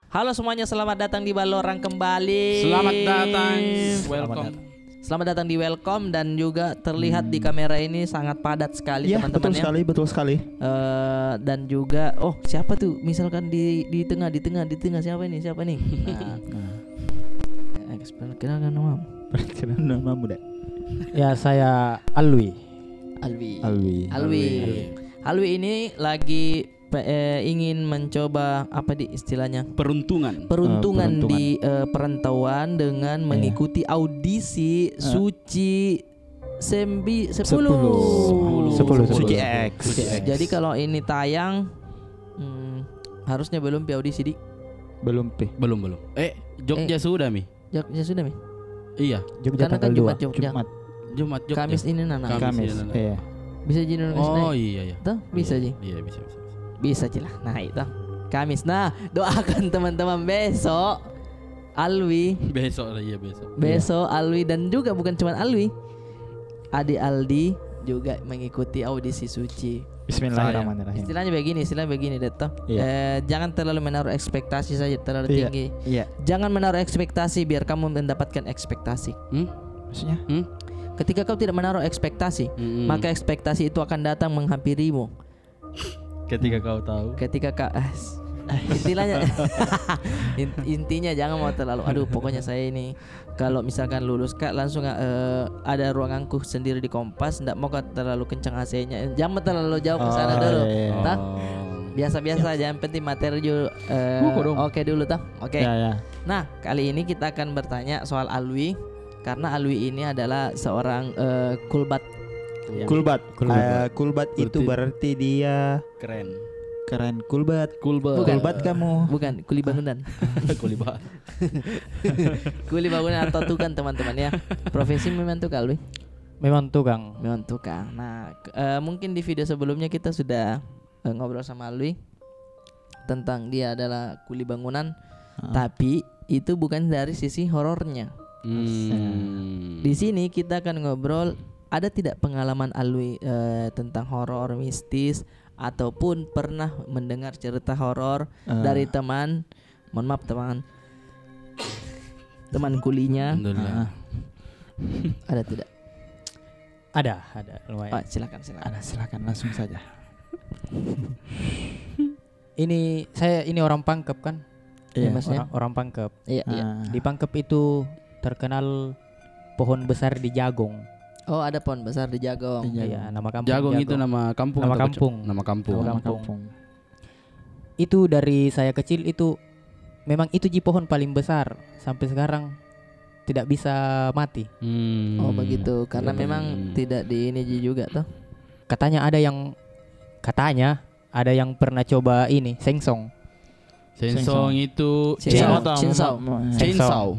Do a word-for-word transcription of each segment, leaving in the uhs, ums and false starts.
Halo semuanya, selamat datang di Ballorang kembali. Selamat datang. Selamat welcome. Dat-, selamat datang di Welcome, dan juga terlihat di kamera ini sangat padat sekali, teman-teman, betul sekali, betul sekali. Eh, dan juga, oh, siapa tuh? Misalkan di, di tengah, di tengah, di tengah, siapa ini? Siapa ini? Nah. Nah. Eh, perkenalkan nama. Perkenalkan namamu, Dek. Ya, saya Alwi. Alwi. Alwi. Alwi. Alwi. Alwi ini lagi pe-, eh, ingin mencoba, apa di istilahnya? Peruntungan. Peruntungan. Eh, peruntungan di, eh, perantauan dengan mengikuti audisi Suci sembi-, sepuluh. Sepuluh. Sepuluh, sepuluh. Suci X. Suci X. Jadi kalau ini tayang, hmm, harusnya belum pi audisi, di? Belum pi. Belum, belum. Eh, Jogja sudah mi. Jogja sudah mi? Iya. Jogja tanggal dua. Karena kan Jumat Jogja. Jumat. Jumat Jogja. Kamis ini nana. Kamis ini nana. Iya. Bisa ji nana. Oh, iya, iya. Toh, bisa ji. Iya, bisa, bisa, bisa. Bisa ji lah. Nah, itu. Kamis. Nah, doakan teman-teman besok Alwi. Besok lah, iya, besok. Besok Alwi dan juga bukan cuma Alwi. Adi Aldi juga mengikuti audisi Suci. Bismillahirrahmanirrahim. Istilahnya begini, istilahnya begini, Dek, toh. Iya. Eh, jangan terlalu menaruh ekspektasi saja terlalu tinggi. Iya. Jangan menaruh ekspektasi biar kamu mendapatkan ekspektasi. Hmm? Maksudnya? Hmm? Ketika kau tidak menaruh ekspektasi, maka ekspektasi itu akan datang menghampirimu. Ketika kau tahu. Ketika ka-, ah, s-, intinya, in-, intinya jangan mau terlalu, "Aduh, pokoknya saya ini kalau misalkan lulus, Kak, langsung, eh, ada ruanganku sendiri di Kompas, ndak mau, Kak, terlalu kencang A C-nya." Jangan terlalu jauh ke sana dulu. Iya, iya. Toh? Oh. Biasa-biasa aja, yang penting materi juga, eh, oke dulu, toh? Oke. Ya, ya. Nah, kali ini kita akan bertanya soal Alwi. Karena Alwi ini adalah seorang, eh, kulbat. Kulbat. Kulbat. Eh, kulbat itu berarti dia keren. Keren. Kulbat. Kulbat. Bukan. Kulbat kamu. Bukan, kuli bangunan. Kuli ba- Kuli bangunan atau tukang, teman-teman, ya. Profesi memang tukang, Alwi? Memang tukang. Memang tukang. Nah, k-, eh, mungkin di video sebelumnya kita sudah, eh, ngobrol sama Alwi tentang dia adalah kuli bangunan, tapi itu bukan dari sisi horornya. Hmm. Di sini kita akan ngobrol, ada tidak pengalaman Alwi, eh, tentang horor, mistis, ataupun pernah mendengar cerita horor dari teman, mohon maaf, teman, teman kulinya? Alhamdulillah. Ah. Ada tidak? Ada, ada, lumayan. Oh, silakan, silakan. Ada, silakan, langsung saja. Ini, saya ini orang Pangkep, kan? Iya. Maksudnya? Orang, orang Pangkep. Iya, iya. Ah. Di Pangkep itu terkenal pohon besar di Jagong. Oh, ada pohon besar di Jagong. Di Jagong. Iya, nama kampung Jagong. Jagong itu nama kampung atau kecam-, nama kampung. Nama kampung. Nama kampung. Itu dari saya kecil itu memang itu ji pohon paling besar sampai sekarang tidak bisa mati. Hmm. Oh, begitu. Karena memang tidak di ini ji juga, toh. Katanya ada yang, katanya ada yang pernah coba ini, sengsong. Sengsong itu chainsaw. Chainsaw. Chainsaw.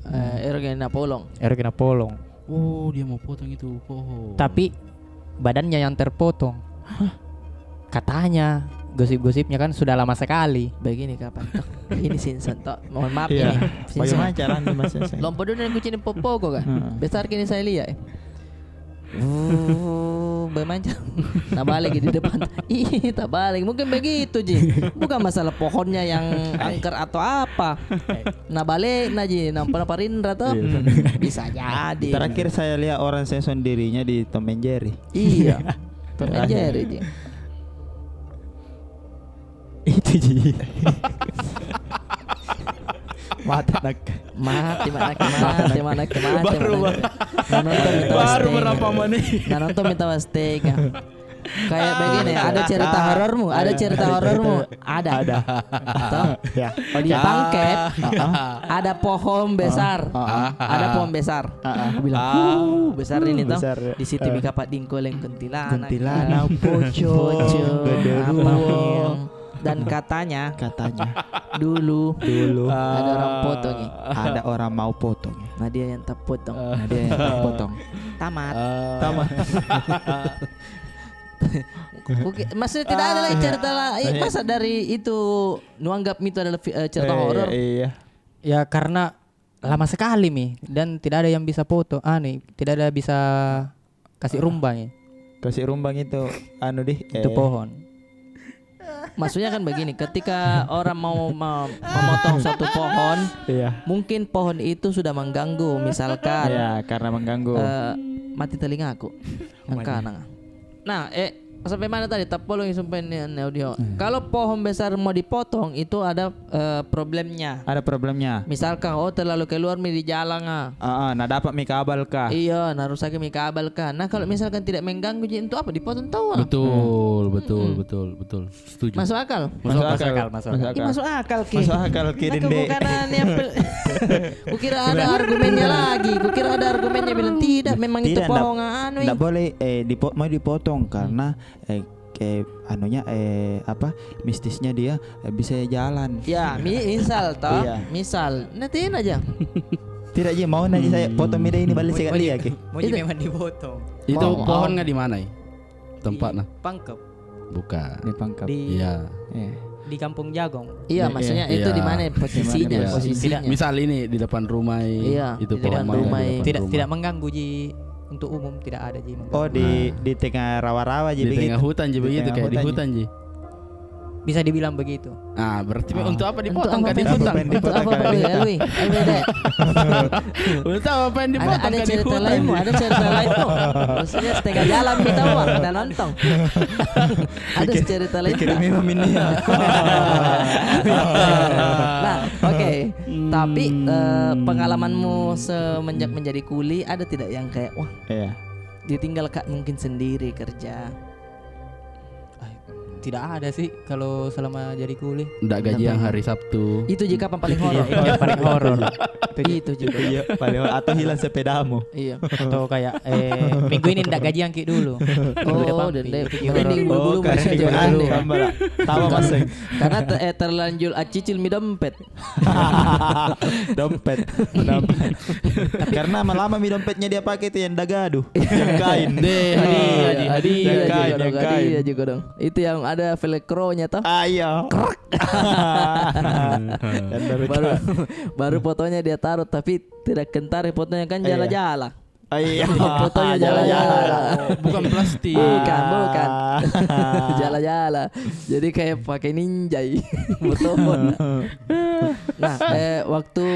Eh, ero kena polong. Ero kena polong. Oh, dia mau potong itu pohon. Tapi badannya yang terpotong. Hah? Katanya, gosip-gosipnya kan sudah lama sekali. Begini kapan toh? Ini sengsong toh. Mohon maaf ini. Bagaimana caranya, Mas Sengsong? Lompo dulu dan kucing popo kok kah? Besar kini saya lihat, eh. Wuh, bermain jam. Nah, balik di depan. Ih, tak balik. Mungkin begitu ji. Bukan masalah pohonnya yang angker atau apa. Nah, balik nah ji, nampak Parindra tuh. Iya. Bisa jadi. Terakhir saya lihat orang sengsong dirinya di Tom and Jerry. Iya. Tom and Jerry ji. Itu ji. Mati nak. Mati, mati, mati, mati, mati. Baru, baru. Nah, nonton minta baru berapa menit? Nah, nonton minta setengah. Kayak begini, ada cerita horormu, ada cerita horormu, ada. Ada. Toh? Ya. Di Pangkep, ada pohon besar. Ada pohon besar. Aku bilang, "Uh, besar ini toh." Di situ mi kapat dingkoleng kuntilanak. Kuntilanak, pocong, genderuwo. Dan katanya, katanya, dulu, dulu ada orang potong, eh. Ada orang mau potong, eh. Nah, dia yang tak potong. Nah, dia yang tak potong. Tamat. Tamat. Oke, maksudnya tidak ada lagi cerita lah. Eh, masa dari itu nuanggap itu adalah cerita horor? Iya. Ya, karena lama sekali mi dan tidak ada yang bisa foto, ah, nih, tidak ada bisa kasih rumba nih. Kasih rumbang itu, anu deh, itu pohon. Maksudnya kan begini, ketika orang mau me-, memotong suatu pohon, iya, mungkin pohon itu sudah mengganggu, misalkan. Iya, karena mengganggu. Eh, mati telingaku. Yang kanan. Nah, eh, sampai mana tadi? Tapolong sumpah ini, ini audio. Kalau pohon besar mau dipotong, itu ada, eh, problemnya. Ada problemnya. Misalkan, oh, terlalu keluar mi di jalan, ah. Ah, ah, nah, dapat mi kabel kah? Iya, nah, rusak mi kabel kah. Nah, kalau misalkan tidak mengganggu, jadi untuk apa dipotong tahu, ah? Betul, betul, betul, betul. Setuju. Masuk akal? Masuk akal, masuk akal. Ih, masuk akal ki. Masuk akal ki, Dende. Bukan aneh apa. Kukira ada argumennya lagi. Kukira ada argumennya bilang, "Tidak, memang itu pohon anu." Tidak boleh, eh, dipo-, mau dipotong karena, eh, ke-, anunya, eh, apa, mistisnya dia, eh, bisa jalan. Ya, mi-, misal toh. Iya. Misal. Nanti aja. Tidak ji, mau nanti saya potong mi deh ini balik sekali ya ki. Mau ji memang dipotong. Itu pohon nggak di mana, eh? Tempatnya? Di Pangkep. Bukan. Di Pangkep. Di, iya, di Kampung Jagong. Iya, maksudnya itu di mana posisinya? Iya. Posisinya. Misal ini di depan rumah, iya, itu pohon mana, di depan rumah. Tidak, tidak mengganggu ji untuk umum, tidak ada ji mengganggu. Oh, di, di tengah rawa-rawa ji begitu. Di tengah hutan ji begitu, kayak di hutan ji. Bisa dibilang begitu. Ah, berarti untuk apa dipotong kan di hutan? Untuk apa, Pak Lui? Ayo, Dek. Untuk apa yang dipotong kan di hutan? Ada cerita lainmu, ada cerita lainmu. Maksudnya setengah jalan kita, Wak, kita nonton. Ada cerita lain. Pikir memang ini ya. Nah, oke. Tapi, eh, pengalamanmu semenjak menjadi kuli, ada tidak yang kayak, wah, iya, ditinggal kak mungkin sendiri kerja? Ah, tidak ada sih kalau selama jadi kuli. Ndak gajian hari Sabtu. Itu ji kapang paling horor. Iya, paling horor. Itu juga. Iya, paling horor. Atau hilang sepedamu. Iya. Atau kayak, eh, minggu ini ndak gajian ki dulu. Oh, dende. Mending bulu-bulu masih jadi anu. Tambah lah. Tambah masing. Karena te-, eh, terlanjur acicil mi dompet. Dompet, dompet. Karena lama-lama mi dompetnya dia pakai itu yang dagadu, yang kain. Deh, hadiah ji, hadiah. Yang kain, yang kain. Hadiah juga dong. Itu yang ada velcro-nya toh. Ah, iya. Krek. Baru, baru fotonya dia taruh, tapi tidak kentari fotonya kan, jala-jala. Ah, iya. Fotonya jala-jala. Bukan plastik. Bukan, bukan. Jala-jala. Jadi kayak pakai ninjai. Betul. Nah, eh, waktu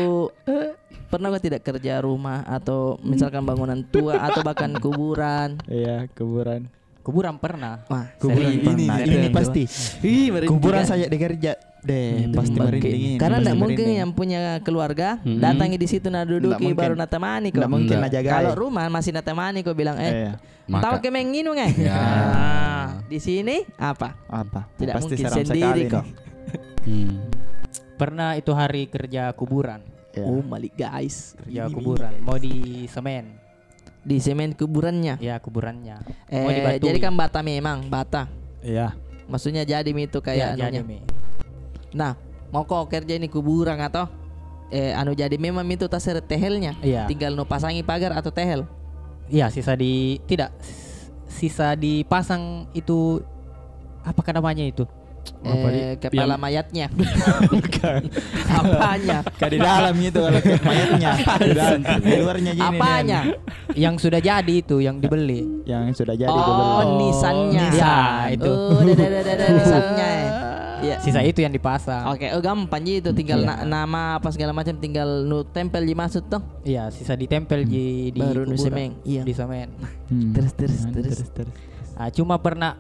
pernah kau tidak kerja rumah atau misalkan bangunan tua atau bahkan kuburan? Iya, kuburan. Kuburan pernah. Wah, kuburan pernah. Ini pasti. Ih, merinding. Kuburan saja dikerja. Deh, pasti merinding ini. Karena ndak mungkin yang punya keluarga datangi di situ, na duduki, baru na temani ko. Ndak mungkin na jagai. Kalau rumah masih na temani ko, bilang, "Eh, tahu ke main nginum, eh?" Nah, di sini apa? Apa? Tidak mungkin sendiri ko. Pernah itu hari kerja kuburan. Oh, malik, guys. Kerja kuburan, mau di semen. Di semen kuburannya. Ya, kuburannya. Eh, jadi kan bata memang, bata. Iya. Maksudnya jadi mi itu kayak anunya. Nah, mau ko kerja ini kuburan atau, eh, anu, jadi memang mi itu taseret tehelnya. Iya. Tinggal nu pasangi pagar atau tehel. Iya, sisa di, tidak, s-, sisa dipasang itu, apakah namanya itu? Eh, kepala mayatnya. Bukan. Apanya? Kayak di dalam gitu kalau kayak mayatnya. Di dalam, di luarnya gini. Apanya? Yang sudah jadi itu, yang dibeli. Yang sudah jadi dibeli. Oh, nisannya. Ya, itu. Oh, dah, dah, dah, dah, nisannya, eh. Iya. Sisa itu yang dipasang. Oke, oh, gampang ji itu, tinggal na-, nama apa segala macam, tinggal nu tempel ji maksud toh. Iya, sisa ditempel ji di kuburan. Baru nu semen, iya. Di semen. Terus, terus, terus. Ah, cuma pernah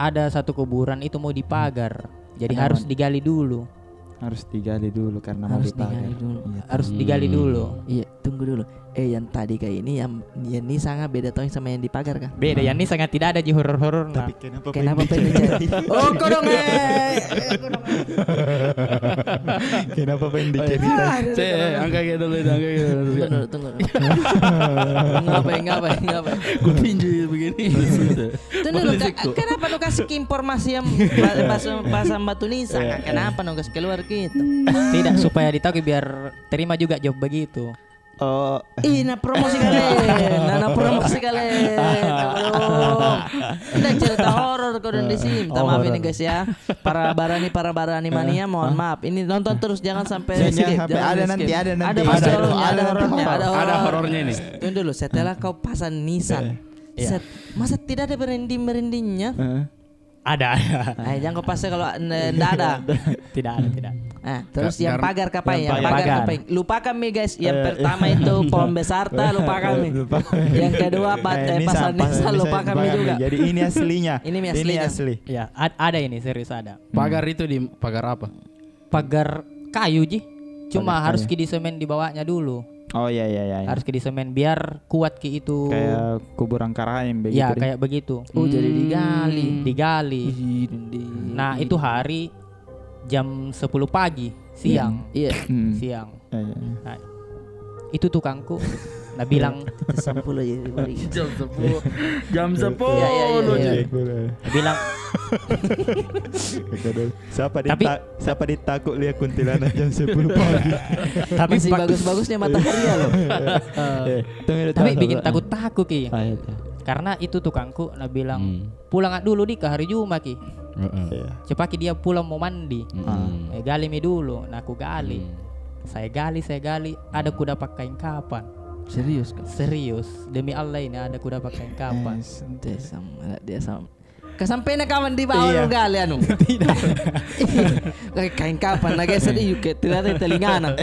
ada satu kuburan itu mau dipagar. Jadi harus digali dulu. Harus digali dulu karena mau dipagar. Harus digali dulu. Iya. Harus digali dulu. Iya, tunggu dulu. Eh, yang tadi kayak ini, yang, yang ni sangat beda tong sama yang dipagar kah? Beda, yang ni sangat tidak ada ji horor-horor. Tapi kenapa pengen dicari? Oh, kodong, eh. Kenapa pengen dicari? Cek, angkat ke dulu, angkat ke dulu. Tunggu dulu, tunggu dulu. Ngapain, ngapain, ngapain? Kupinju begini. Tunggu dulu, kenapa nu kasih ki informasi yang ba-, bahasa, bahasa Batu Nisan? Kenapa nu kasih keluar gitu? Tidak, supaya ditahu biar terima juga job begitu. Oh. Ih, na promosi kali. Na, na promosi kali. Tidak cerita horor kau dan di sini. Minta maaf ini, guys, ya. Para barani, para barani mania, mohon maaf. Ini nonton terus, jangan sampai skip. Ada nanti, ada nanti. Ada horornya, ada horornya. Ada horornya ini. Tunggu dulu, setelah kau pasang nisan. Set. Masa tidak ada merinding-merindingnya? Ada, ada. Eh, jangan kau paksa kalau ndak ada. Tidak ada, tidak. Ah, terus yang pagar kapai, yang pagar kapai. Lupakan mi, guys. Yang pertama itu pohon besar, ta lupakan mi. Yang kedua, pasal Nissan, lupakan mi juga. Jadi ini aslinya. Ini mi aslinya. Asli. Ya, ada ini, serius ada. Pagar itu di pagar apa? Pagar kayu ji. Cuma harus ki disemen di bawahnya dulu. Oh, iya, iya, iya. Harus ki disemen biar kuat ki itu. Kayak kuburan Karaeng begitu. Ya, kayak begitu. Oh, jadi digali. Digali. Nah, itu hari jam sepuluh pagi, siang. Iya. Siang. Nah, itu tukangku, nah bilang, jam sepuluh aja. Jam sepuluh. Jam sepuluh. Iya, iya, iya. Nah bilang, siapa di, siapa ditakut lihat kuntilanak jam sepuluh pagi? Tapi masih bagus-bagusnya matahari ya loh. Tapi bikin takut-takut ki. Karena itu tukangku, nah bilang, pulang dulu di ke hari Jumat ki. Cepaki dia pulang mau mandi. Eh, gali mi dulu. Nah, aku gali. Saya gali, saya gali, ada ku dapat kain kapan. Serius kau? Serius. Demi Allah ini ada ku dapat kain kapan. Dia sama. Kasampena kapan di bawah lu gali anu? Tidak. Kain kapan lagi sedih juga, tidak ada telingana.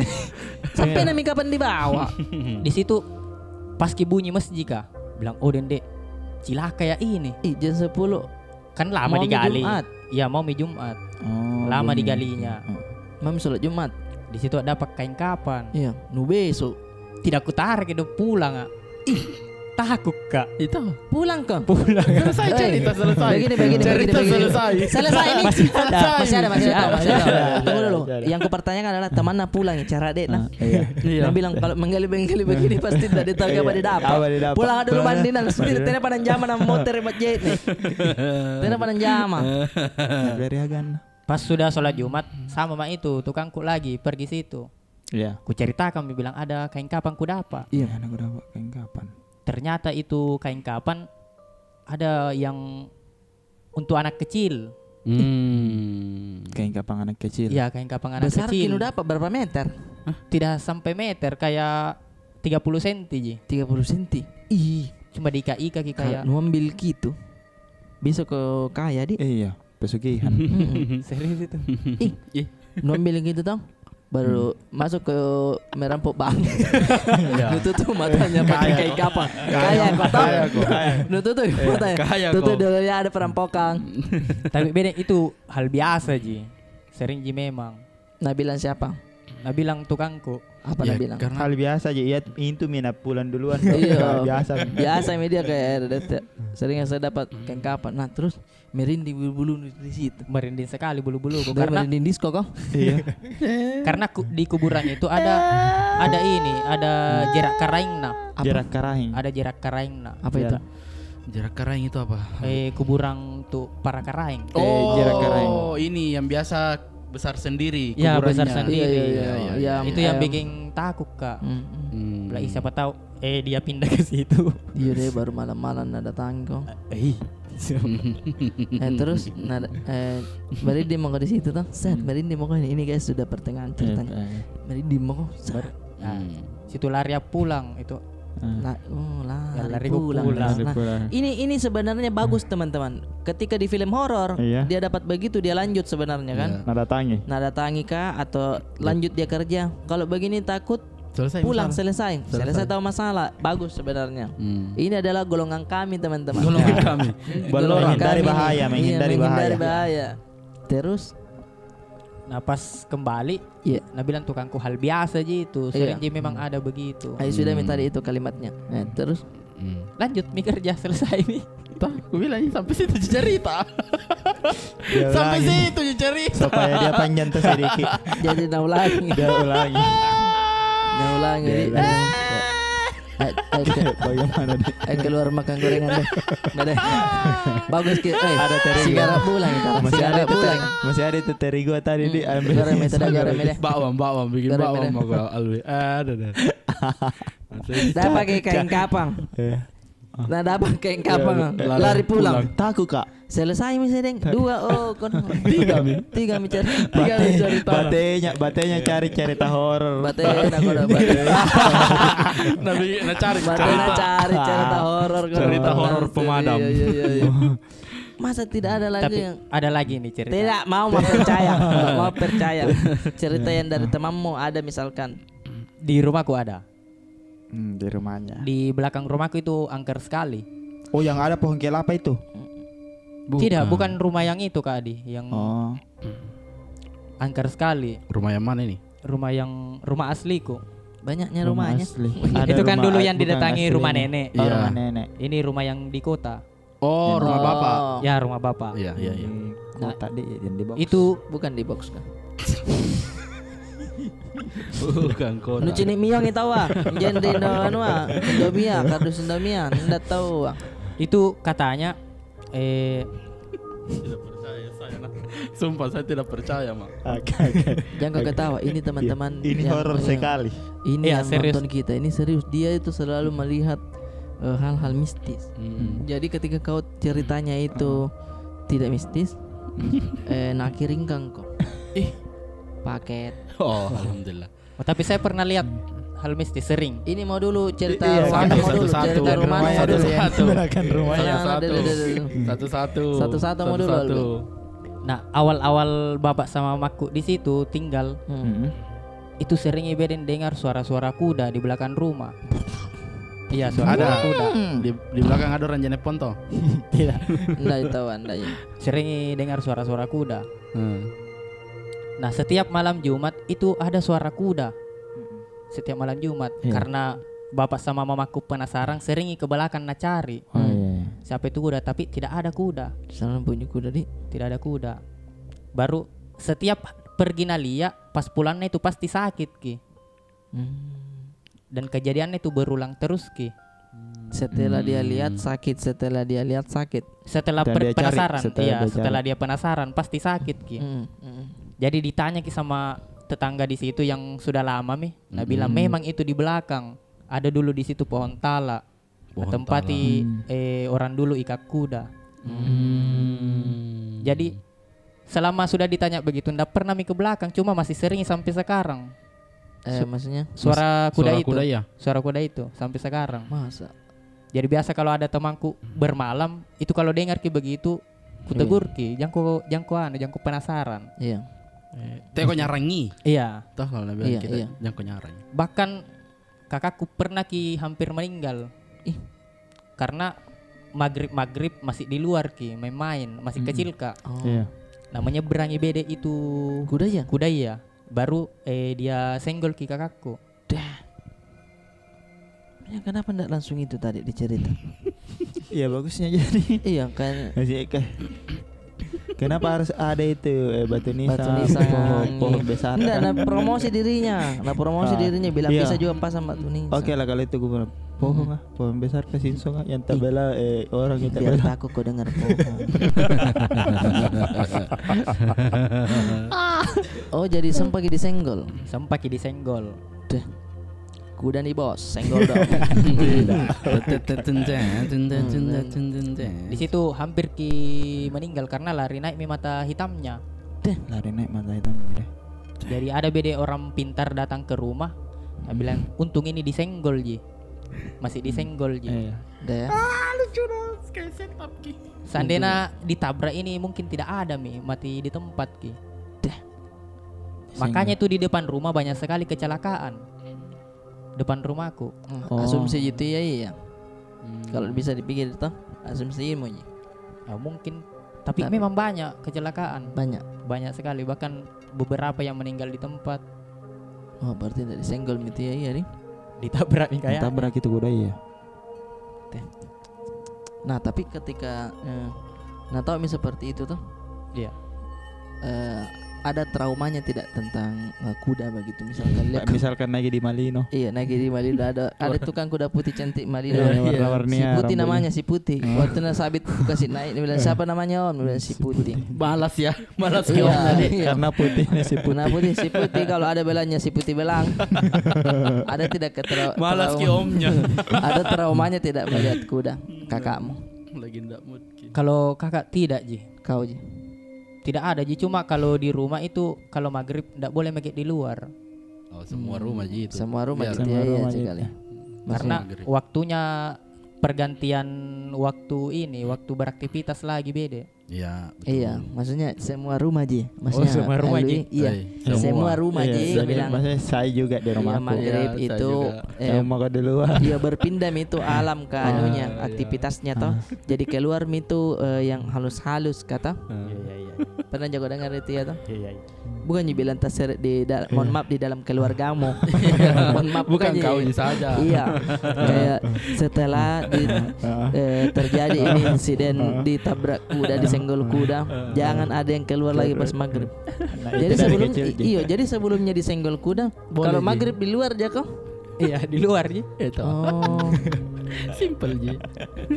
Sampena mi kapan di bawah? Di situ pas ki bunyi masjid ka. Bilang, "Oh, dende, cilaka ya ini." Ih, jam sepuluh. Kan lama digali. Iya, mau mi Jumat. Lama digalinya. Mau mi sholat Jumat. Di situ dapat kain kapan. Iya, nu besok. Tidak kutarik itu pulang, ah. Ih, takut ka. Itu. Pulang ka. Pulang. Selesai cerita, selesai. Begini, begini, cerita begini, begini. Selesai. Selesai ini. Masih ada, masih ada, masih ada. Tunggu dulu. Yang kupertanyakan adalah temanna pulang, cara dek nah. Nah bilang kalau menggali-menggali begini pasti tidak ditahu apa didapat. Pulang dulu mandi nah, tidak pernah jama nah motor masjid nih. Tidak pernah jama. Pas sudah sholat Jumat, sama ma itu tukangku lagi pergi situ. Iya. Kuceritakan, mi bilang ada kain kapan ku dapat. Iya, ada ku dapat kain kapan. Ternyata itu kain kapan ada yang untuk anak kecil. Kain kapan anak kecil. Iya, kain kapan anak kecil. Besar ki nu dapat berapa meter? Tidak sampai meter, kayak tiga puluh senti ji. Tiga puluh senti. Ih, cuma diikat-ikat ki kayak. Kalau nu ambil ki itu, bisa kau kaya di. Iya, pesugihan. Serius itu. Ih, nu ambil ki itu tau. Baru masuk ke merampok bank. Nu tutup matanya pakai kain kapan. Kaya kau tau. Nu tutup matanya. Tutup dulu ya, ada perampokan. Tapi beda itu hal biasa ji. Sering ji memang. Nah bilang siapa? Nah bilang tukangku. Apa nah bilang? Hal biasa ji, iya, itu mi na pulang duluan. Iya. Hal biasa. Biasa mi dia kayak ada. Sering yang saya dapat kain kapan. Nah terus merinding bulu-bulu di situ. Merinding sekali bulu-bulu. Karena merinding disco kau. Iya. Karena di kuburan itu ada, ada ini, ada jerak karaeng nah. Jerak karaeng. Ada jerak karaeng nah. Apa itu? Jerak karaeng itu apa? Eh, kuburan tuh para karaeng. Oh, jerak karaeng. Ini yang biasa besar sendiri kuburannya. Ya, besar sendiri. Iya, iya, iya. Itu yang bikin takut ka. Lah, siapa tahu eh dia pindah ke situ. Iya deh, baru malam-malam na datang kau. Eh, terus na, eh, merinding mako di situ toh. Set, merinding mako ini. Ini guys, sudah pertengahan ceritanya. Merinding mako. Situ lari pulang itu. Lari pulang. Nah, ini, ini sebenarnya bagus teman-teman. Ketika di film horor dia dapat begitu, dia lanjut sebenarnya kan. Na datangi. Na datangi kah atau lanjut dia kerja. Kalau begini takut pulang, selesai. Selesai tahu masalah. Bagus sebenarnya. Ini adalah golongan kami, teman-teman. Golongan kami. Menghindari bahaya, menghindari bahaya. Terus? Nah, pas kembali, na bilang tukangku hal biasa ji itu. Sering ji memang ada begitu. Ayo, sudah mi tadi itu kalimatnya. Terus? Lanjut mi kerja, selesai mi. Toh, ku bilang sampai situ ji cerita. Sampai situ ji cerita. Supaya dia panjang tuh sedikit. Jadi na ulangi. Dia ulangi. Na ulangi. Bagaimana deh? Eh, keluar makan gorengan deh. Nah, deh. Bagus ki. Eh, ada terigu. Sigara pulang kita. Masih ada itu teri-, masih ada itu terigu tadi diambil. Garam itu dah, garam deh. Bakwan, bakwan, bikin bakwan mako Alwi. Ada dah. Dah pakai kain kapan. Nah, dapat kayak kapang. Lari pulang. Takut, Kak. Selesai mi sedeng. Dua, oh, kono. Tiga mi. Tiga mi cerita. Batenya, batenya cari cerita horor. Batena, kono, batena. Nabi, na cari. Batena cari cerita horor, kono. Cerita horor pemadam. Iya, iya, iya, iya. Masa tidak ada lagi? Tapi yang ada lagi nih cerita. Tidak mau, mau percaya. Nggak mau percaya. Cerita yang dari temanmu ada misalkan. Di rumahku ada. Hmm, di rumahnya. Di belakang rumahku itu angker sekali. Oh, yang ada pohon kelapa itu? Tidak, bukan rumah yang itu, Kak Adi, yang angker sekali. Rumah yang mana ini? Rumah yang, rumah asliku. Banyaknya rumahnya. Itu kan dulu yang didatangi rumah nenek. Oh, rumah nenek. Ini rumah yang di kota. Oh, rumah bapak. Ya, rumah bapak. Iya, iya, iya. Kota di, yang di box. Itu bukan di box kan? Bukan kota. Nu cini miong itu, ah. Jadi no, anu, ah, Indomie, ah, kardus Indomie, ah. Nda tahu, ah. Itu katanya, eh, tidak percaya saya, nah. Sumpah, saya tidak percaya, Mak. Oke, oke. Jangan kau ketawa, ini teman-teman ini horor sekali. Ini yang serius. Nonton kita, ini serius. Dia itu selalu melihat, eh, hal-hal mistis. Jadi ketika kau ceritanya itu tidak mistis, eh, nakiring kangko. Ih. Paket. Oh, alhamdulillah. Oh, tapi saya pernah lihat hal mistis sering. Ini mau dulu cerita rumah, mau dulu cerita rumah, mau dulu. Satu-satu. Satu-satu. Satu-satu mau dulu. Nah, awal-awal bapak sama mamaku di situ tinggal, itu sering i bede dengar suara-suara kuda di belakang rumah. Iya, suara-suara kuda. Di, di belakang ada orang jenek ponto? Tidak. Nda tahu, nda, iya. Sering i dengar suara-suara kuda. Nah, setiap malam Jumat itu ada suara kuda. Setiap malam Jumat, karena bapak sama mamaku penasaran, sering i ke belakang na cari. Siapa itu kuda, tapi tidak ada kuda. Sana bunyi kuda di. Tidak ada kuda. Baru setiap pergi na lia, pas pulangnya itu pasti sakit ki. Dan kejadiannya itu berulang terus ki. Setelah dia lihat sakit, setelah dia lihat sakit. Setelah penasaran, iya, setelah dia penasaran, pasti sakit ki. Jadi ditanya ki sama tetangga di situ yang sudah lama mi, na bilang memang itu di belakang. Ada dulu di situ pohon tala. Pohon tempat tala. I, eh, orang dulu ikat kuda. Jadi selama sudah ditanya begitu, ndak pernah mi ke belakang, cuma masih sering sampai sekarang. Eh, maksudnya? Suara kuda itu. Suara kuda itu sampai sekarang. Masa? Jadi biasa kalau ada temanku bermalam, itu kalau dengar ki begitu, ku tegur ki, "Jangko, jangko anu, jangko penasaran." Iya. Teko nyarangi. Iya. Toh, kalau na bilang kita, "Jangko nyarangi." Bahkan kakakku pernah ki hampir meninggal. Ih. Karena maghrib-maghrib masih di luar ki, main-main, masih kecil ka. Iya. Nah, menyeberangi bede itu kuda iya. Kuda iya. Baru, eh, dia senggol ki kakakku. Dah. Ya, kenapa ndak langsung itu tadi dicerita? Iya, bagusnya jadi. Iya, kan. Masih ke-, kenapa harus ada itu, eh, batu nisan, pohon, pohon besar? Ndak, na promosi dirinya. Na promosi dirinya, bilang bisa juga pasang batu nisan. Oke lah, kalau itu gubernur. Pohon ah, pohon besar ka sinsong ah, yang tak bela, eh, orang yang tak bela. Biar takut kau dengar pohon. Oh, jadi sempat ki disenggol. Sempat ki disenggol. Deh. Kuda nih, Bos, senggol dong. Di situ hampir ki meninggal karena lari naik mi mata hitamnya. Deh, lari naik mata hitamnya deh. Jadi ada bede orang pintar datang ke rumah, na bilang, "Untung ini disenggol ji." Masih disenggol ji. Iya. Deh. Ah, lucu dong, kayak setup ki. Seandainya ditabrak ini mungkin tidak ada mi, mati di tempat ki. Deh. Makanya tuh di depan rumah banyak sekali kecelakaan. Depan rumahku. Asumsi gitu ya, iya. Kalau bisa dipikir toh, asumsi mau ji. Ya, mungkin. Tapi memang banyak kecelakaan. Banyak. Banyak sekali. Bahkan beberapa yang meninggal di tempat. Oh, berarti dari senggol mi itu ya, iya, Ri? Ditabrak mi kayak. Ditabrak itu kuda, iya. Teh. Nah, tapi ketika, eh, na tahu mi seperti itu toh? Iya. Eh, ada traumanya tidak tentang, eh, kuda begitu? Misalkan lihat, misalkan lagi di Malino. Iya, lagi di Malino ada, ada tukang kuda putih cantik Malino. Iya, warna-warni si Putih namanya, si Putih. Waktu na sabit kasih naik, dia bilang, "Siapa namanya, Om?" Dia bilang, "Si Putih." Malas ya, malas ki om tadi. Karena putihnya si Putih. Karena putih si Putih, kalau ada belanya si Putih belang. Ada tidak ketra-, malas ki omnya. Ada traumanya tidak melihat kuda, kakakmu? Lagi ndak mood ki. Kalau kakak tidak ji. Kau ji. Tidak ada ji, cuma kalau di rumah itu, kalau maghrib ndak boleh make di luar. Oh, semua rumah ji itu. Semua rumah ji, iya, sekali. Karena waktunya pergantian waktu ini, waktu beraktivitas lagi beda. Iya, betul. Iya, maksudnya semua rumah ji. Maksudnya semua rumah ji. Iya, semua rumah ji, jadi bilang, maksudnya saya juga di rumahku. Iya, maghrib itu, saya juga. Iya, berpindah mi itu alam ke anunya, aktivitasnya toh. Jadi keluar mi itu, eh, yang halus-halus kata. Iya, iya, iya. Pernah jago dengar itu ya toh? Iya, iya, iya. Bukan ji bilang terseret di dal-, mohon maaf, di dalam keluargamu. Mohon maaf, bukan kau ji saja. Iya. Kayak setelah di, eh, terjadi ini insiden ditabrak kuda, disenggol kuda, jangan ada yang keluar lagi pas maghrib. Jadi sebelum, iyo, jadi sebelumnya disenggol kuda, kalau maghrib di luar ja kau. Iya, di luar ji. Itu. Oh. Simple ji.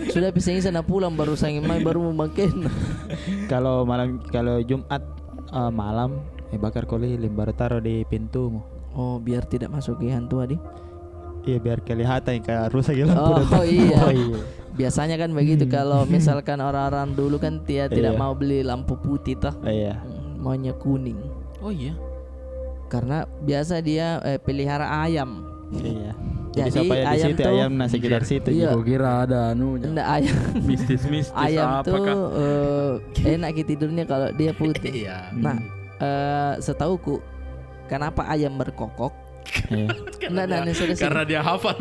Sudah pisang sana pulang baru sangin mai baru mau makan. Kalau malam, kalau Jumat, eh, malam, eh, bakar ko lilin baru taruh di pintumu. Oh, biar tidak masuk ki hantu tadi. Iya, biar kelihatan kayak rusak ki lampu. Oh, iya. Biasanya kan begitu, kalau misalkan orang-orang dulu kan dia tidak mau beli lampu putih toh. Iya. Hmm, maunya kuning. Oh iya. Karena biasa dia, eh, pelihara ayam. Iya. Jadi, jadi siapa yang di situ, ayam na sekitar situ. Iya. Kukira ada anunya. Ndak, ayam. Mistis-mistis. Ayam tuh, eh, enak ki tidurnya kalau dia putih. Iya. Nah, eh, setauku, kenapa ayam berkokok? Iya. Ndak, ndak, serius. Karena dia hafal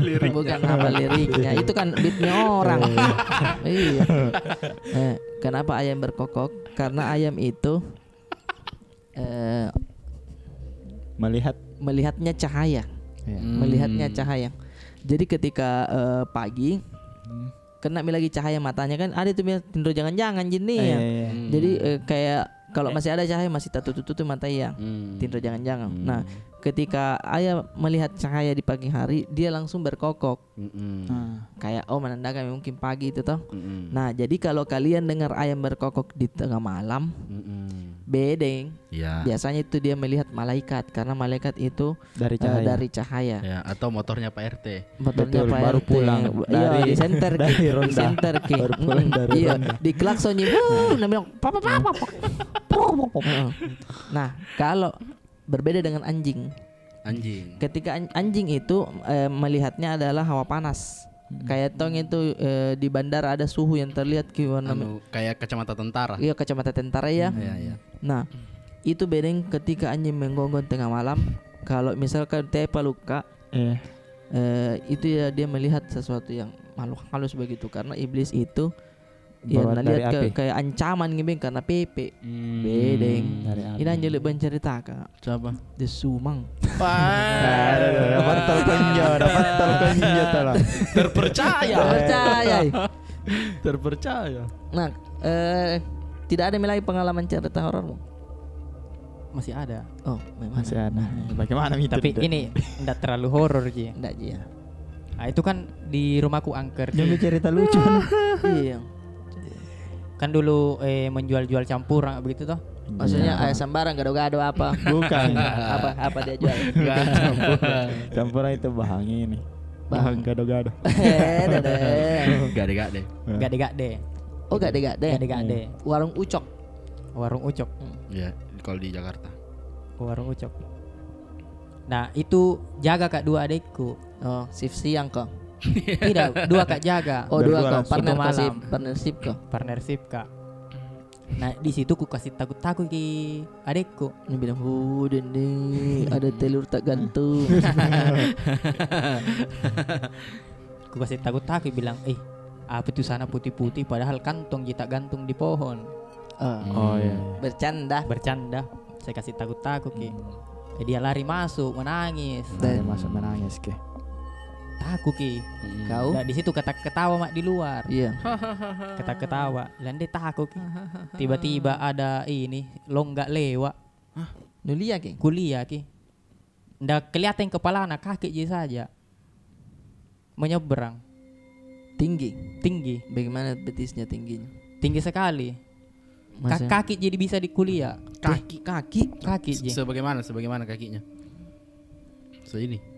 liriknya. Bukan hafal liriknya, itu kan beatnya orang. Iya. Eh, kenapa ayam berkokok? Karena ayam itu, eh, melihat, melihatnya cahaya. Iya. Melihatnya cahaya. Jadi ketika, eh, pagi, kena mi lagi cahaya matanya kan, ada itu bilang tinro jangan-jangan jin ni. Iya, iya. Jadi, eh, kayak kalau masih ada cahaya masih tatutup-tutup mata iya. Tinro jangan-jangan. Nah, ketika ayah melihat cahaya di pagi hari, dia langsung berkokok. Kayak, oh, menandakan mungkin pagi itu toh. Nah, jadi kalau kalian dengar ayam berkokok di tengah malam, bedeng. Iya. Biasanya itu dia melihat malaikat, karena malaikat itu dari, eh, cahaya, dari cahaya. Ya, atau motornya Pak R T. Motornya Pak R T. Betul, baru pulang. Iya, dari, di senter ki. Dari ronda. Di senter ki. Baru pulang dari ronda. Iya, di klakson ji. Wuh, dia bilang, "Papa, papa, papa." Heeh. Nah, kalau berbeda dengan anjing. Anjing. Ketika an-, anjing itu, eh, melihatnya adalah hawa panas. Kayak tong itu, eh, di bandara ada suhu yang terlihat ki warna, anu, kayak kacamata tentara. Iya, kacamata tentara ya. Iya, iya. Nah, itu bedeng ketika anjing menggonggong tengah malam. Kalau misalkan tepa luka, eh, itu ya dia melihat sesuatu yang makhluk halus begitu. Karena iblis itu, ya, baru na lihat dari ke, api. Kayak ancaman ngebeng karena pepe. Bedeng. Dari api. Ini anjali bercerita, Kak. Siapa? The Sumang. Wah. Dapat talkonnya, dapat talkonnya, tolong. Terpercaya. Terpercaya. Terpercaya. Nah, eh, tidak ada mi lagi pengalaman cerita horormu? Masih ada. Oh, memang masih ada. Bagaimana mi? Tapi ini ndak terlalu horor ji. Ndak ji ya. Ah, itu kan di rumahku angker ji. Jangan cerita lucu. Iya. Kan dulu, eh, menjual-jual campuran begitu toh. Maksudnya, eh, sembarang gado-gado apa? Bukan. Apa, apa dia jual? Bukan campuran. Campuran itu bahan ini. Bahan gado-gado. Eh, dede. Gade-gade. Gade-gade. Oh, gade-gade. Gade-gade. Warung Ucok. Warung Ucok. Ya, kalau di Jakarta. Warung Ucok. Nah, itu jaga, Kak, dua adekku. Oh, shift siang kau? Tidak, dua, Kak, jaga. Oh, dua kau. Partner kau, partnership kau? Partnership, Kak. Nah, di situ ku kasih takut-takut ki adekku. Dia bilang, "Oh, dende, ada telur tak gantung." Ku kasih takut-takut bilang, "Eh, apa tuh sana putih-putih, padahal kantong ji tak gantung di pohon." Oh, iya. Bercanda. Bercanda. Saya kasih takut-takut ki. Eh, dia lari masuk, menangis. Lari masuk, menangis ki. Takut ki. Kau? Nah, di situ kata-ketawa mak di luar. Iya. Kata-ketawa. Lande takut ki. Tiba-tiba ada ini, longga lewat. Nulia ki? Kulia ki. Nda kelihatan kepalana, kaki ji saja. Menyeberang. Tinggi? Tinggi. Bagaimana betisnya tingginya? Tinggi sekali. Ka-, kaki jadi bisa dikulia. Kaki? Kaki. Kaki ji. Sebagaimana, sebagaimana kakinya? So ini.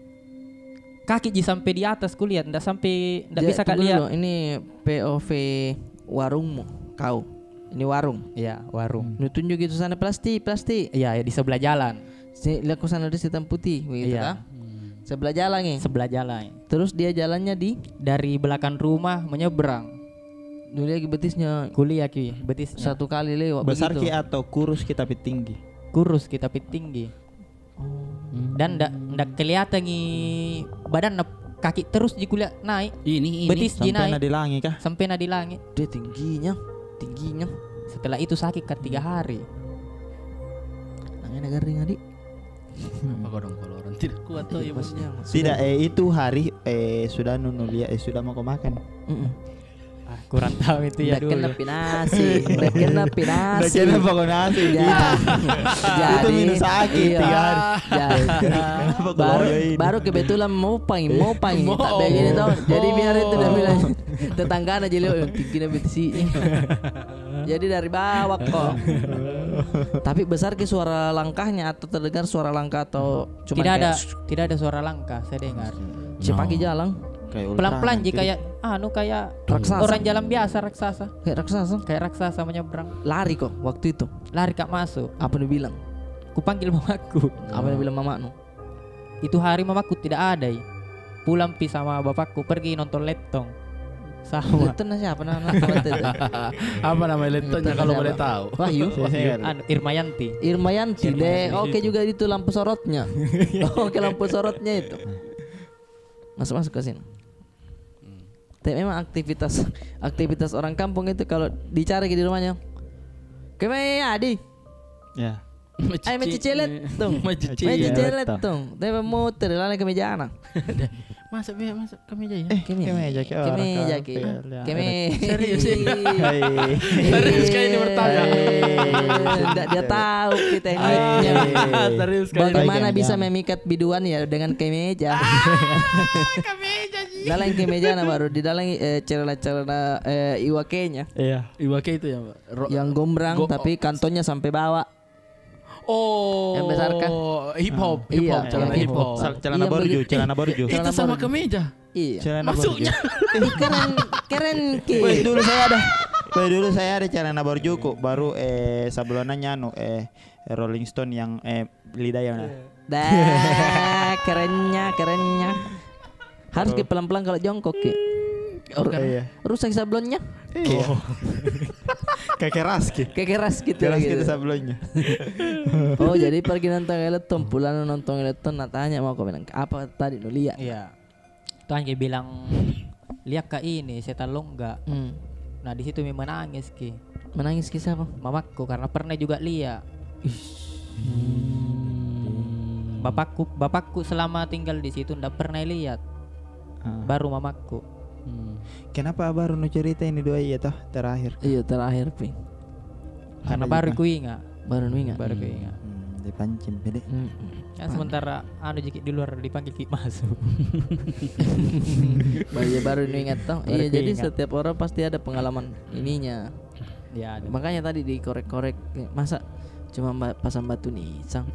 Kaki ji sampai di atas kulihat, ndak sampai, ndak bisa ka lihat. Ini P O V warungmu, kau. Ini warung. Iya, warung. Nu tunjuk itu sana plastik, plastik. Iya, iya, di sebelah jalan. Lihat ko sana ada setan putih, begitu kah? Sebelah jalan, eh? Sebelah jalan. Terus dia jalannya di? Dari belakang rumah menyeberang. Nulia ki betisnya. Kulia ki betisnya. Satu kali lewat begitu. Besar ki atau kurus ki tapi tinggi? Kurus ki tapi tinggi. Dan ndak, ndak kelihatan i badanna, kaki terus ji kulihat naik. Ini, ini. Betis ji naik. Sampai na di langit kah? Sampai na di langit. Dia tingginya, tingginya. Setelah itu sakit ka tiga hari. Nangena garing, adik. Apa kodong kalau orang tidak kuat toh ibunya? Tidak, eh, itu hari, eh, sudah nu nulia, eh, sudah mau ko makan. Ah, kurang tahu itu ya dulu. Ndak kena pi nasi, ndak kena pi nasi. Ndak kena pako nasi. Itu minum sakit tiga hari. Baru kebetulan mau pangin, mau pangin. Tak begini tau. Jadi biar itu dia bilang, tetanggana jadi, "Oh, yang tinggi na beti si." Jadi dari bawah kok. Tapi besar ki suara langkahnya atau terdengar suara langkah atau cuma tidak ada, tidak ada suara langkah saya dengar. Cepaki jalan. Pelan-pelan ji, kayak anu, kayak orang jalan biasa, raksasa. Kayak raksasa. Kayak raksasa menyeberang. Lari kok waktu itu. Lari ka masuk. Apa nu bilang? Kupanggil mamaku. Apa nu bilang mamaknu? Itu hari mamaku tidak ada i. Pulang pi sama bapakku pergi nonton Lettong. Sama. Lettong na siapa, na, na, na, na, na. Apa nama Lettongnya kalau boleh tahu? Wahyu. Anu, Irmayanti. Irmayanti deh. Oke juga itu lampu sorotnya. Oke, lampu sorotnya itu. Masuk-masuk ke sini. Tapi memang aktivitas, aktivitas orang kampung itu kalau dicari di rumahnya. Keme adi. Ya. Ai, macici Lettong. Macici Lettong. Tapi motor lana kemejana. Masa be, masa kemeja ya? Eh, kemeja, kemeja, kemeja. Serius, serius kali ini bertanya. Tidak, dia tahu kita ini. Serius kali. Bagaimana bisa memikat biduan ya dengan kemeja? Kemeja ji. Dalam kemeja na baru di dalam, eh, celana-celana, eh, iwakenya. Iya. Iwake itu ya, Pak? Yang gombrang tapi kantongnya sampai bawah. Oh, yang besar kah? Hip hop, hip hop, celana hip hop. Celana borju, celana borju. Itu sama kemeja. Iya. Maksudnya. Ih, keren, keren ki. Weh, dulu saya ada. Weh, dulu saya ada celana borjuku, baru, eh, sablonannya anu, eh, Rolling Stone yang, eh, lidah yang. Dah, kerennya, kerennya. Harus ki pelan-pelan kalau jongkok ki. Rusak sablonnya. Iya. Kekeras ki. Kekeras gitu. Keras gitu sablonnya. Oh, jadi pergi nonton Lettong, pulang nonton Lettong, na tanya mau ko bilang, "Apa tadi nu lihat?" Iya. Tanya bilang, "Lihat ka ini, setan longga." Nah, di situ mi menangis ki. Menangis ki siapa? Mamakku, karena pernah juga lihat. Bapakku, bapakku selama tinggal di situ ndak pernah lihat. Baru mamakku. Kenapa baru nu cerita ini dua iya toh terakhir? Iya, terakhir pi. Karena baru ku ingat. Baru nu ingat. Baru ku ingat. Dipancing pede. Kan sementara anu jiki di luar, dipanggil ki masuk. Baru, baru nu ingat toh. Iya, jadi setiap orang pasti ada pengalaman ininya. Ya, ada. Makanya tadi dikorek-korek, masa cuma pasang batu nisan,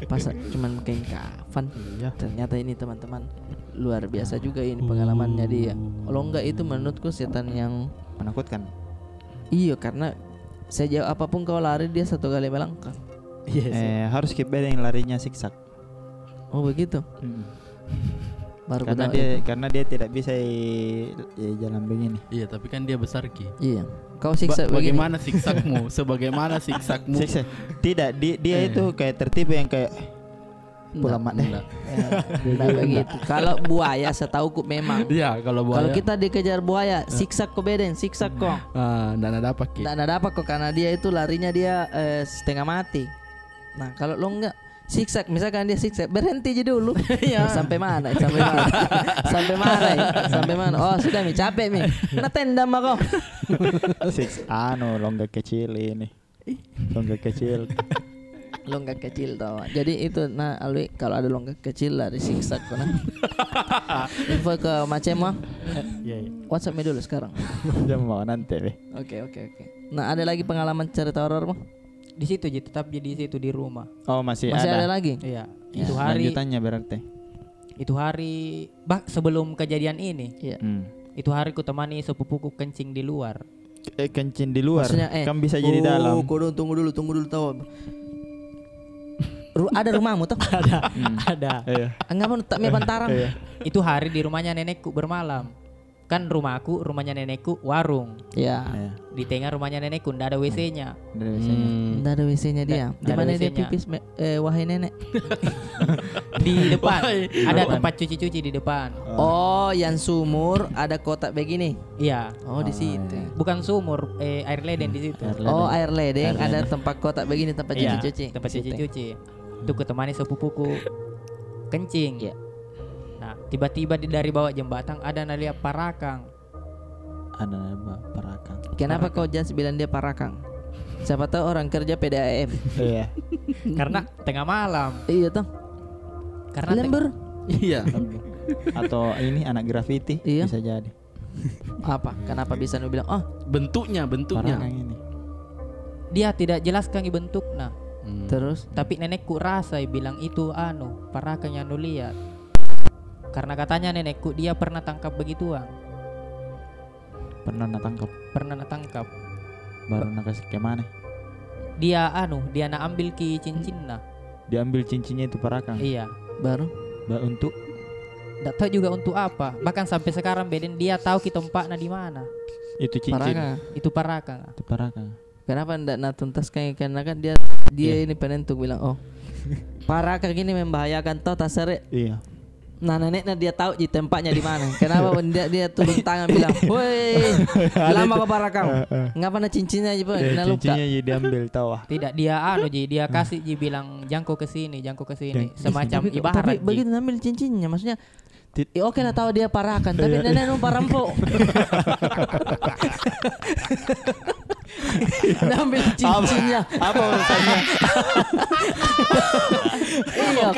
pasang cuman kain kafan. Ternyata ini, teman-teman, luar biasa juga ini pengalamannya dia. Kalau enggak, itu menurutku setan yang menakutkan. Iya, karena sejauh apapun kau lari, dia satu kali melangkah. Iya sih. Eh, harus ki bedeng larinya siksak. Oh, begitu. Baru karena dia, karena dia tidak bisa i-, i-, jalan begini. Iya, tapi kan dia besar ki. Iya. Kau siksa begini. Bagaimana siksakmu? Sebagaimana siksakmu? Siksa. Tidak, di-, dia itu kayak tertipu yang kayak pulang mak deh. Ndak begitu. Kalau buaya, setauku memang. Iya, kalau buaya. Kalau kita dikejar buaya, siksa ko bedeng, siksa ko. Ah, ndak na dapat ki. Ndak na dapat ko karena dia itu larinya dia, eh, setengah mati. Nah, kalau longga, Siksak, misalkan dia siksak, berhenti ji dulu. Iya. Sampai mana? Sampai mana? Sampai mana? Sampai mana? Oh, sudah mi, capek mi. Na tendang mako. Siks-, anu, longga kecil ini. Longga kecil. Longga kecil toh. Jadi itu, nah, Alwi, kalau ada longga kecil lah disiksa ko, nah. Info ke Macem, ah. Iya, iya. WhatsApp mi dulu sekarang. Dia mau nanti, deh. Oke, oke, oke. Nah, ada lagi pengalaman cerita horor, mah? Di situ ji, tetap ji di situ, di rumah. Oh, masih ada. Masih ada lagi? Iya. Ya. Itu hari, lanjutannya berarti. Itu hari, bah, sebelum kejadian ini. Iya. Hmm. Itu hari ku temani sepupuku kencing di luar. Eh, kencing di luar. Maksudnya, eh, kan bisa jadi dalam. Kodong, tunggu dulu, tunggu dulu, tahu. Ru-, ada rumahmu toh? Ada, ada. Iya. Ngapa tak mi pantarang? Iya. Itu hari di rumahnya nenekku bermalam. Kan rumahku, rumahnya nenekku, warung. Iya. Iya. Di tengah rumahnya nenekku, ndak ada W C-nya. Ndak ada W C-nya. Hmm. Ndak ada W C-nya dia. Ndak, ndak ada W C-nya. Di mana dia pipis, me-, eh, wahai nenek? Di depan. Wahai. Ada tempat cuci-cuci di depan. Oh, yang sumur, ada kotak begini? Iya. Oh, di situ. Oh, iya. Bukan sumur, eh, air ledeng di situ. Air ledeng. Oh, air ledeng, ada tempat kotak begini, tempat cuci-cuci. Iya, tempat cuci-cuci. Itu ku temani sepupuku kencing. Iya. Nah, tiba-tiba di, dari bawah jembatan ada na lihat parakang. Ada na lihat parakang. Kenapa kau just bilang dia parakang? Siapa tahu orang kerja P D A M. Iya. Karena tengah malam. Iya toh. Karena teng- Lembur. Iya. Atau ini anak grafiti, iya, bisa jadi. Apa? Kenapa bisa nu bilang, "Oh, bentuknya, bentuknya." Parakang ini. Dia tidak jelaskan bentuknya. Hmm. Terus? Tapi nenekku rasa bilang itu anu, parakang yang nu lihat. Karena katanya nenekku, dia pernah tangkap begituan. Pernah na tangkap? Pernah na tangkap. Baru na kasih ke mana? Dia anu, dia na ambil ki cincinna. Diambil cincinnya itu parakang? Iya. Baru? Ba-, untuk? Ndak tahu juga untuk apa. Bahkan sampai sekarang beden dia tahu ki tempatna di mana. Itu cincin? Parakang. Itu parakang. Itu parakang. Kenapa ndak na tuntaskan? Karena kan dia, dia ini penentu bilang, "Oh, parakang ini membahayakan toh, tasere." Iya. Nah, neneknya dia tahu ji tempatnya di mana. Kenapa dia, dia turun tangan bilang, "Woi, lama kau parakang." Ngapa na cincinnya ji, Pak? Iya, na luka. Cincinnya ji diambil, tahu ah. Tidak, dia anu ji, dia kasih ji bilang, "Jang ko ke sini, jang ko ke sini." Semacam ibarat ji. Tapi begitu na ambil cincinnya, maksudnya, oke lah, tahu dia parakang, tapi nenek nu parampo. Na ambil cincinnya. Apa urusannya? Iya,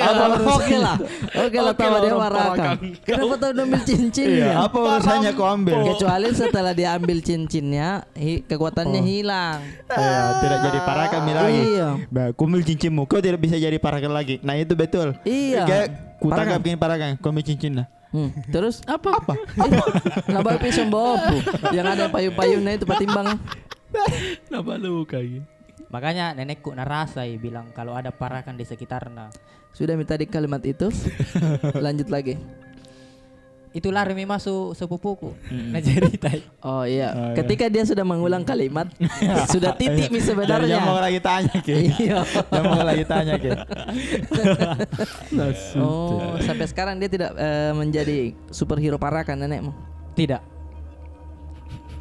oke lah. Oke lah, tahu dia parakang. Kenapa tahu na ambil cincinnya? Iya, apa urusannya kau ambil? Kecuali setelah dia ambil cincinnya, kekuatannya hilang. Iya, tidak jadi parakang mi lagi. Iya. Bah, ku ambil cincinmu, kau tidak bisa jadi parakang lagi. Nah, itu betul. Iya. Kayak ku tangkap gini parakang, kau ambil cincinna. Hmm. Terus? Apa? Apa? Nggak bawa pisau, bawa apa? Yang ada payung-payungnya itu patimbang. Kenapa lu kayak gini? Makanya nenekku na rasa bilang kalau ada parakang di sekitarna. Sudah mi tadi kalimat itu. Lanjut lagi. Itu lari mi masuk sepupuku. Mm-mm. Na cerita. Oh, iya. Oh, iya. Ketika dia sudah mengulang kalimat, sudah titik mi sebenarnya. Jangan mau lagi tanya ke. Iya. Jangan mau lagi tanya ke. Oh, sampai sekarang dia tidak, eh, menjadi superhero parakang, nenekmu? Tidak.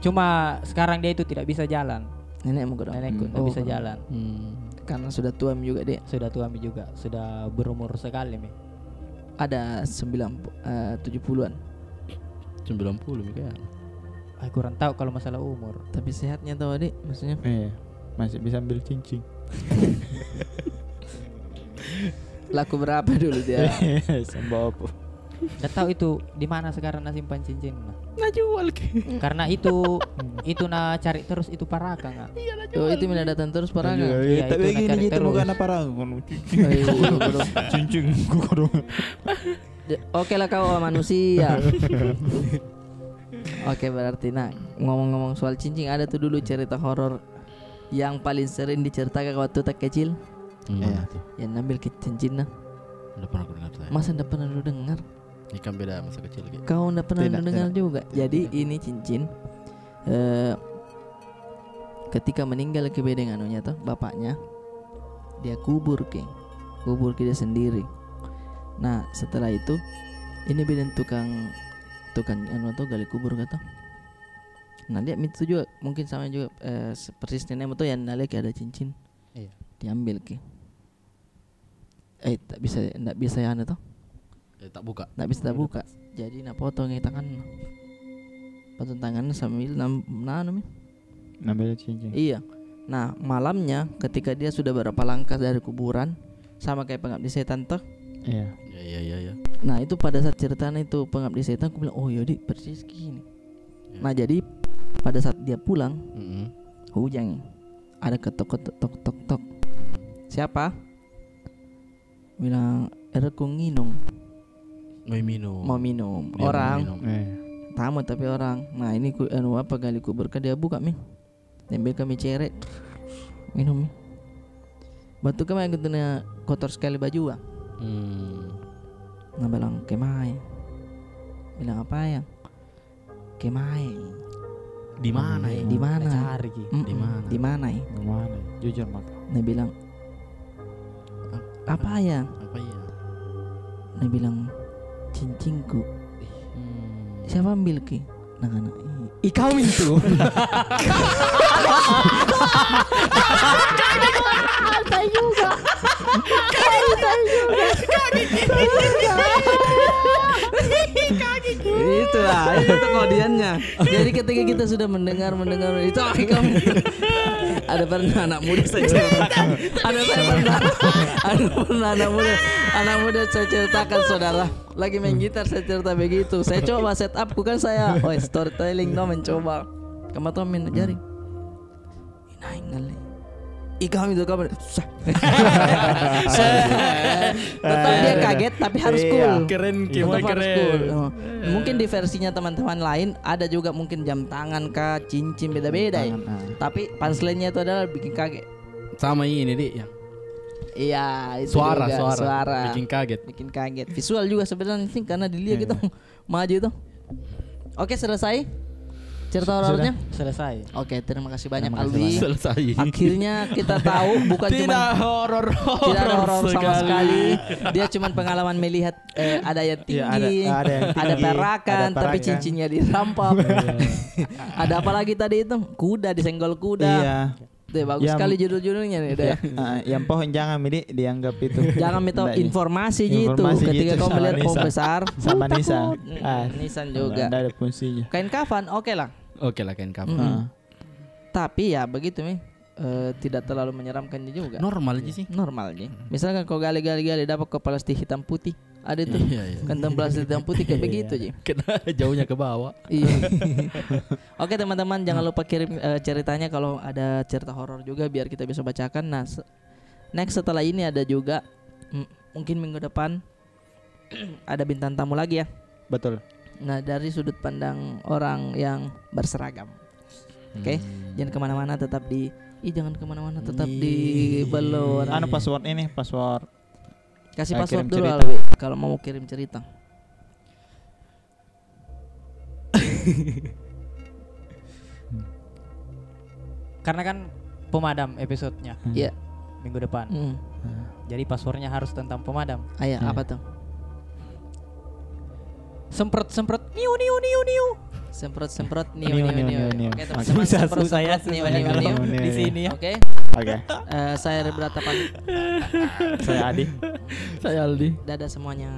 Cuma sekarang dia itu tidak bisa jalan. Nenekmu kedong? Nenekku, hmm, tidak bisa jalan. Hmm. Karena sudah tua mi juga dia. Sudah tua mi juga, sudah berumur sekali mi. Ada sembilan, eh, tujuh puluhan. Sembilan puluh mi kayaknya. Ah, kurang tahu kalau masalah umur. Tapi sehatnya tahu, Adik, maksudnya. Iya, masih bisa ambil cincin. Laku berapa dulu dia? Sama apa? Nggak tahu itu di mana sekarang na simpan cincin. Na jual ke? Karena itu, itu na cari terus itu parakang, ah. Iya, na jual. Oh, itu mi na datang terus parakang. Iya, tapi itu na cari terus. Bukan parakang, cincin. Cincin, kodong. Oke lah kau manusia. Oke, berarti, nah, ngomong-ngomong soal cincin, ada tuh dulu cerita horor yang paling sering diceritakan waktu tak kecil. Iya. Yang ambil ke cincin, nah. Nggak pernah aku dengar saya. Masa nggak pernah lu dengar? Ini kan beda masa kecil gitu. Kau nggak pernah dengar juga. Tidak, tidak. Jadi ini cincin, eh, ketika meninggal ke bede anunya toh, bapaknya, dia kubur ke, kubur ke dia sendiri. Nah, setelah itu, ini bede tukang, tukang anu toh, gali kubur kata. Nah, dia itu juga mungkin sama juga, eh, persis nenekmu toh yang nalek ada cincin. Iya. Diambil ke. eh, tak bisa, ndak bisa ya anu toh. Eh, tak buka. Ndak bisa tak buka. Jadi na potong tangan. Potong tangan sambil nam-, nanu mi. Ngambil cincin. Iya. Nah, malamnya ketika dia sudah berapa langkah dari kuburan, sama kayak pengabdi setan toh. Iya. Iya, iya, iya, iya. Nah, itu pada saat ceritanya itu pengabdi setan, aku bilang, "Oh, iya, di, persis gini." Iya. Nah, jadi pada saat dia pulang, hujan. Ada ketok, ketok, tok, tok, tok. Siapa? Bilang, "Ere, ku nginum." Mau minum. Mau minum. Dia mau orang minum. Eh. Tamu tapi orang. Nah, ini ku, anu, apa, gali kubur ka dia buka mi. Dia ambil kami ceret. Minum mi. Batu kami gitu na kotor sekali baju ah. Hmm. Nah, bilang, "Kemai." Bilang, "Apa ya?" Kemai. Di mana ya? Di mana? Cari ki. Mm-mm. Di mana? Di mana ya? Di mana ya? Jujur maka. Dia bilang, "Apa ya?" Apa ya? Dia bilang, "Cincinku." Hmm. Siapa ambil ki? Nah, nah, ih, kau itu. Saya juga. Saya juga. Saya juga. Itulah, itu tuh kodiannya. Jadi ketika kita sudah mendengar, mendengar, itu, "Ah, kamu." Ada pernah anak muda saya ceritakan. Ada pernah, ada pernah anak muda, anak muda saya ceritakan, saudara. Lagi main gitar, saya cerita begitu. Saya coba set up ku kan saya. Oh, storytelling no, mencoba. Kamu tahu main jari. Inaing kali. Ih, kami tuh kapan? Susah. Tetap dia kaget, tapi harus cool. Keren, tetap harus cool. Oh. Mungkin di versinya teman-teman lain ada juga mungkin jam tangan kah, cincin, beda-beda ya. Jam tangan, ah. Tapi punchline-nya itu adalah bikin kaget. Sama ini, Dik, ya. Iya, itu suara, juga, suara. Suara. Bikin kaget. Bikin kaget. Visual juga sebenarnya sih, karena dilihat gitu. Maju itu. Oke, selesai cerita horornya? Sudah selesai. Oke, terima kasih banyak, Alwi. Terima kasih banyak. Selesai. Akhirnya kita tahu bukan cuma horor, tidak ada horor sama sekali. Dia cuma pengalaman melihat, eh, ada yang tinggi, ada perakan, tapi cincinnya dirampas. Ada apa lagi tadi itu? Kuda, disenggol kuda. Iya. Deh, bagus sekali judul-judulnya nih, deh. Yang pohon jangan mi, Dik, dianggap itu. Jangan mi tau, informasi ji itu. Ketika kau melihat pohon besar, sama nisan. Nisan juga. Ndak ada fungsinya. Kain kafan, oke lah. Oke lah, kain kafan. Tapi ya begitu mi. Eh, tidak terlalu menyeramkan juga. Normal ji sih. Normal ji. Misalkan kau gali, gali, gali, dapat kau plastik hitam putih. Ada tuh. Iya, iya. Kantong plastik hitam putih kayak begitu ji. Kena jauhnya ke bawah. Iya. Oke, teman-teman, jangan lupa kirim, eh, ceritanya kalau ada cerita horor juga biar kita bisa bacakan. Nah, se-, next setelah ini ada juga, m-, mungkin minggu depan ada bintang tamu lagi ya. Betul. Nah, dari sudut pandang orang yang berseragam. Oke, jangan kemana-mana, tetap di, ih, jangan kemana-mana, tetap di belon. Anu, password ini, password. Kasih password dulu, Alwi, kalau mau kirim cerita. Karena kan pemadam episodenya. Iya. Minggu depan. Jadi passwordnya harus tentang pemadam. Ayo, apa tuh? Semprot, semprot, niu, niu, niu, niu. Semprot, semprot, niu, niu, niu. Oke, teman-teman, semprot, semprot, niu, niu, niu. Di sini ya. Oke. Oke. Eh, saya Rebra Tapan. Saya Adi. Saya Aldi. Dadah semuanya.